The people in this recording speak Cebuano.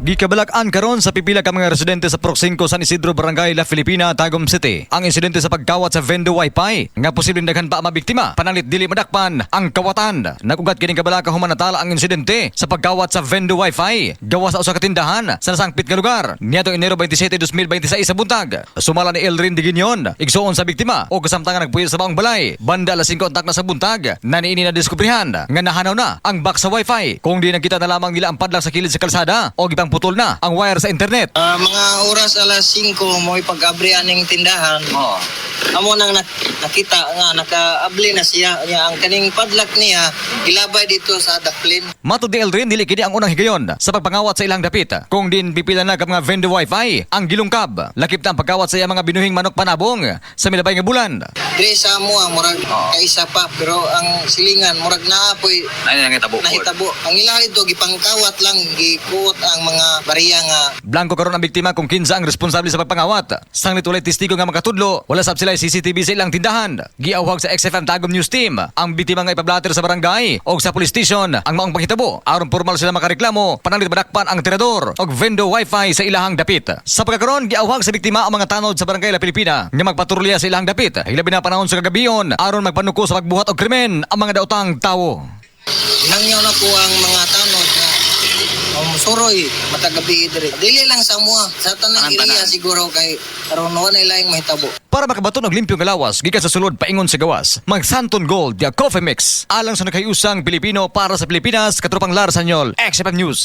Gikabalak-an karon sa pipila ka mga residente sa Purok 5, San Isidro, Barangay La Filipina, Tagum City ang insidente sa pagkawat sa vendo wifi nga posibleng daghan pa ang mabiktima pananglit dili madakpan ang kawatan. Nagugat kining kabalaka human natala ang insidente sa pagkawat sa vendo wifi gawas sa usa ka tindahan sa nasangpit nga lugar niadtong Enero 27, 2026 sa buntag. Sumala ni Elrin Diginyon, igsuon sa biktima o kasamtangan nagpuyo sa maong balay banda alas 5 untak na sa buntag na niini na diskubrihan nga nahanaw na ang box sa wifi, kung di nakita na lamang nila ang padlock sa kilid sa kalsada o gipangputol na ang wire sa internet. Ah, mga oras alas 5 mo ipag-abri aning tindahan. Oo. Amo nang nakita nga nakaabli na siya niya, ang kaning padlock niya gilabay dito sa daplin. Matod ni Eldrin, dili kini ang unang higayon sa pagpangawat sa ilang dapit. Kung din pipila na ka mga vendo wifi ang gilungkab. Lakip na ang pagkawat sa iyang mga binuhing manok panabong sa milabay nga bulan. Diri sa amo ang murag kaisa pa, pero ang silingan murag naa poy nahitabo. Ang ila dito gipangkawat lang, gikuot ang mga bariya nga. Blanco karon ang biktima kung kinsa ang responsable sa pagpangawat. Sanglit walay testigo nga makatudlo, wala sab sila CCTV sa ilang tindahan. Giawhag sa XFM Tagum News Team ang biktima nga ipablater sa barangay o sa police station ang maong panghitabo aron formal sila makareklamo pananglit madakpan ang tirador og vendo wifi sa ilahang dapit. Sa pagkakaron, giawhag sa biktima ang mga tanod sa Barangay La Pilipina nga magpatrolya sa ilahang dapit, hilabi na panahon sa kagabion, aron magpanuko sa pagbuhat og krimen ang mga daotang tawo. Nangyaw na ko ang mga tanod nga suroy matag gabi diri. Dili lang sa amoa, sa tanang area siguro, kay aron wala laing mahitabo. Para makabaton og limpyong lawas gikan sa sulod paingon sa gawas, mag Santon Gold ya Coffee Mix. Alang sa nagkayusang Pilipino para sa Pilipinas, katropang Lar Sanyol, XFM News.